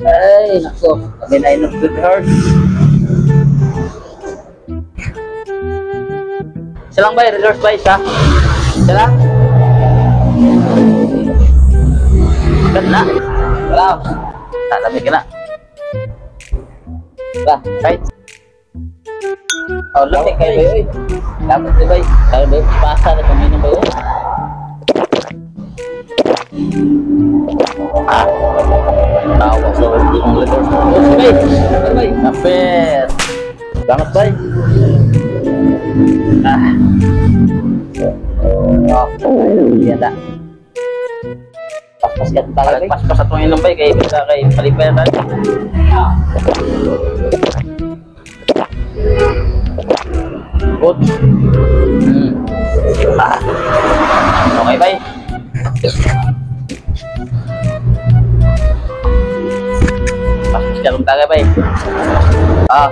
Ay, nako. Kami na inom good heart. Silang bay, reverse bay siya. Silang. Kan na. Wala. Talamig ka na. Ba, right. Oh, lamig kayo bay, oy. Dapat di bay. Kayo bay, pasa na kami ng bay, oy. Ah. Tawa sa ang letters. Bay, bay. Kapit. Salamat bay. Ah. Oh, yan na. Paspas ka talaga. Paspas atong inom bay kay bisa kay palipay na tayo. Good. Ah. Okay bay. Paspas ka lang tagay bay. Ah.